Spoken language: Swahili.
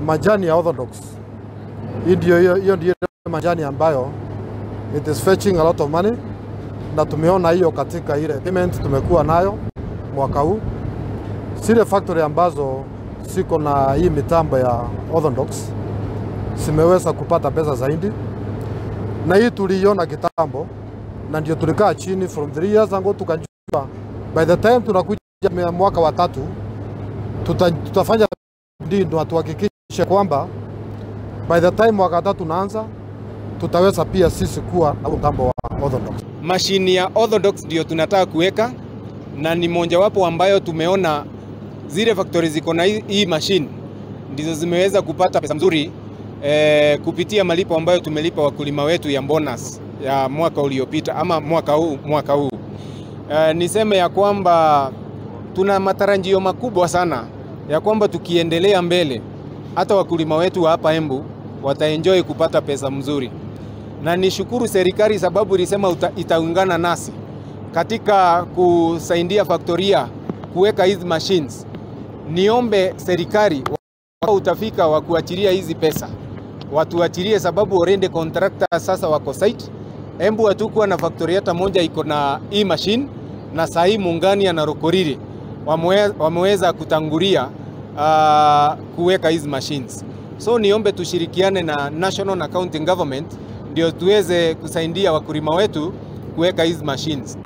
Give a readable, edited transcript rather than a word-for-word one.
Majani ya Orthodox, hii ndio hiyo ndio majani ambayo it is fetching a lot of money, na tumeona hiyo katika ile payment tumekuwa nayo mwaka huu. Zile factory ambazo siko na hii mitambo ya Orthodox zimeweza kupata pesa zaidi, na hii tuliiona kitambo, na ndio tulikaa chini from 3 years ago tukajua by the time tunakuja mwaka wa tatu tutafanya bidii ndio tuhakikishe kwamba by the time mwaka wa tatu unaanza tutaweza pia sisi kuwa na mtambo wa Orthodox. Mashini ya Orthodox ndio tunataka kuweka, na ni mojawapo ambayo tumeona zile factory ziko na hii machine ndizo zimeweza kupata pesa nzuri kupitia malipo ambayo tumelipa wakulima wetu ya bonus ya mwaka uliopita ama mwaka huu. Niseme ya kwamba tuna matarajio makubwa sana ya kwamba tukiendelea mbele hata wakulima wetu wa hapa Embu wataenjoy kupata pesa mzuri. Na nishukuru serikali sababu ilisema itaungana nasi katika kusaidia faktoria kuweka hizi machines. Niombe serikali utafika wa kuachilia hizi pesa, watuachilie sababu already contractor sasa wako site. Embu hatukuwa na factory hata moja iko na hii machine, na saa hii Mungania na Rokoriri wameweza kutangulia kuweka hizi machines. So niombe tushirikiane na national na county government ndio tuweze kusaidia wakulima wetu kuweka hizi machines.